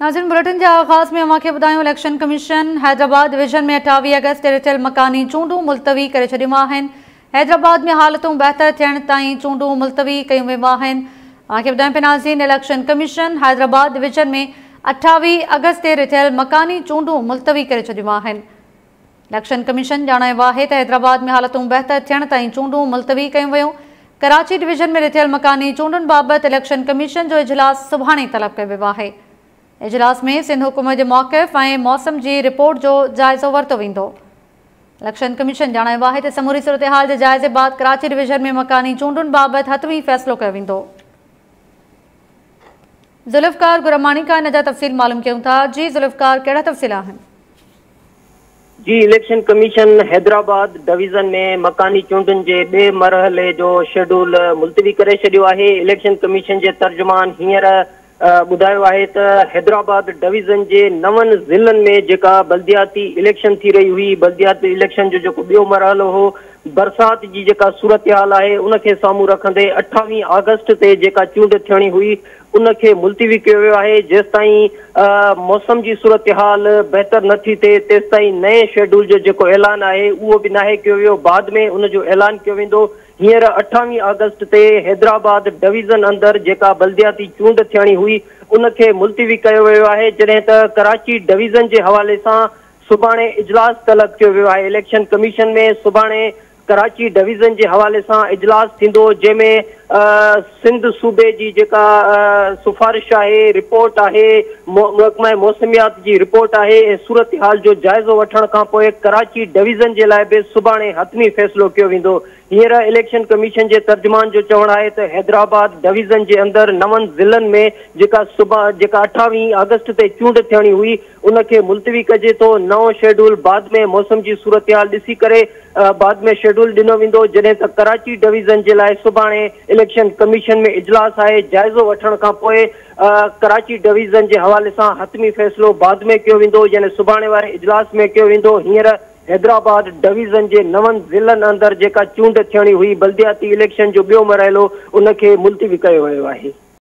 नाज़रीन, बुलेटिन जे आगाज़ में अव्हां खे ॿुधायूं, इलेक्शन कमीशन हैदराबाद डिवीज़न में 28 अगस्त ते रचियल मकानी चूंडूं मुलतवी करे छॾियूं आहिनि। हैदराबाद में हालतूं बहितर थियण ताईं चूंडूं मुलतवी कयूं वियूं आहिनि। अव्हां खे ॿुधायूं पिया नाज़रीन, इलेक्शन कमीशन हैदराबाद डिवीज़न में 28 अगस्त ते रचियल मकानी चूंडूं मुलतवी करे छॾियूं आहिनि। इलेक्शन कमीशन ॼाणायो आहे त हैदराबाद में हालतूं बहितर थियण ताईं चूंडूं मुलतवी कयूं वियूं। कराची डिवीज़न में रथियल मकानी चूंडुनि बाबति इलेक्शन कमीशन जो इजलास सुभाणे तलब कयो वियो आहे। इजलास में सिंध हुकूमत जे मौक़िफ़ ऐं मौसम जी रिपोर्ट जो जाइज़ो वरितो वेंदो। इलेक्शन कमीशन ॼाणायो आहे त समूरी सूरत हाल जे जाइज़े बाद कराची डिवीज़न में मकानी चूंडुनि बाबति हतमी फ़ैसिलो कयो वेंदो। ज़ुल्फ़कार गुरमाणी खां इन जा तफ़सील मालूम कयूं था। जी ज़ुल्फ़कार, कहिड़ा तफ़सील आहिनि? जी, इलेक्शन कमीशन हैदराबाद डिवीज़न में मकानी चूंडुनि जे ॿिए मरहले जो शेड्यूल मुलतवी करे छॾियो आहे। इलेक्शन कमीशन जे तर्जुमान हींअर ॿुधायो आहे त हैदराबाद डिवीज़न जे 9 ज़िलनि में जेका बल्दियाती इलेक्शन थी रही हुई, बल्दियाती इलेक्शन जो जेको ॿियो मरहलो हो, बरसात जी जेका सूरत हाल आहे उनखे साम्हूं रखंदे 28 अगस्त ते जेका चूंड थियणी हुई उनखे मुलतवी कयो वियो आहे। जेसिताईं मौसम जी सूरत हाल बहितर नथी थिए तेसिताईं नए शेड्यूल जो जेको ऐलान आहे उहो बि नाहे कयो वियो, बाद में उनजो ऐलान कयो वेंदो। हींअर 28 अगस्त ते हैदराबाद डिवीज़न अंदरि जेका बल्दियाती चूंड थियणी हुई उनखे मुलतवी कयो वियो आहे। जॾहिं त कराची डिवीज़न जे हवाले सां सुभाणे इजलास तलब कयो वियो आहे। इलेक्शन कमीशन में सुभाणे कराची डिवीज़न जे हवाले सां इजलास थींदो, जंहिंमें सिंध सूबे जी जेका सिफारिश आहे, रिपोर्ट आहे, महकमा मौसमियात जी रिपोर्ट आहे ऐं सूरत हाल जो जाइज़ो वठण खां पोइ कराची डिवीज़न जे लाइ बि सुभाणे हतमी फ़ैसिलो कयो वेंदो। हींअर इलेक्शन कमीशन जे तर्जुमान जो चवणु आहे त हैदराबाद डिवीज़न जे अंदरि 9 ज़िलनि में जेका सुबह जेका 28 अगस्त ते चूंड थियणी हुई उनखे मुलतवी कजे थो। नओं शेड्यूल बाद में मौसम जी सूरत हाल ॾिसी करे बाद में शेड्यूल ॾिनो वेंदो। जॾहिं त कराची डिवीज़न जे लाइ सुभाणे इलेक्शन कमीशन में इजलास आहे, जाइज़ो वठण खां पोइ कराची डिवीज़न जे हवाले सां हतमी फ़ैसिलो बाद में कयो वेंदो, यानी सुभाणे वारे इजलास में कयो वेंदो। हींअर हैदराबाद डिवीज़न जे 9 ज़िलनि अंदरि जेका चूंड थियणी हुई, बल्दियाती इलेक्शन जो ॿियो मरहलो, उनखे मुलतवी कयो वियो आहे।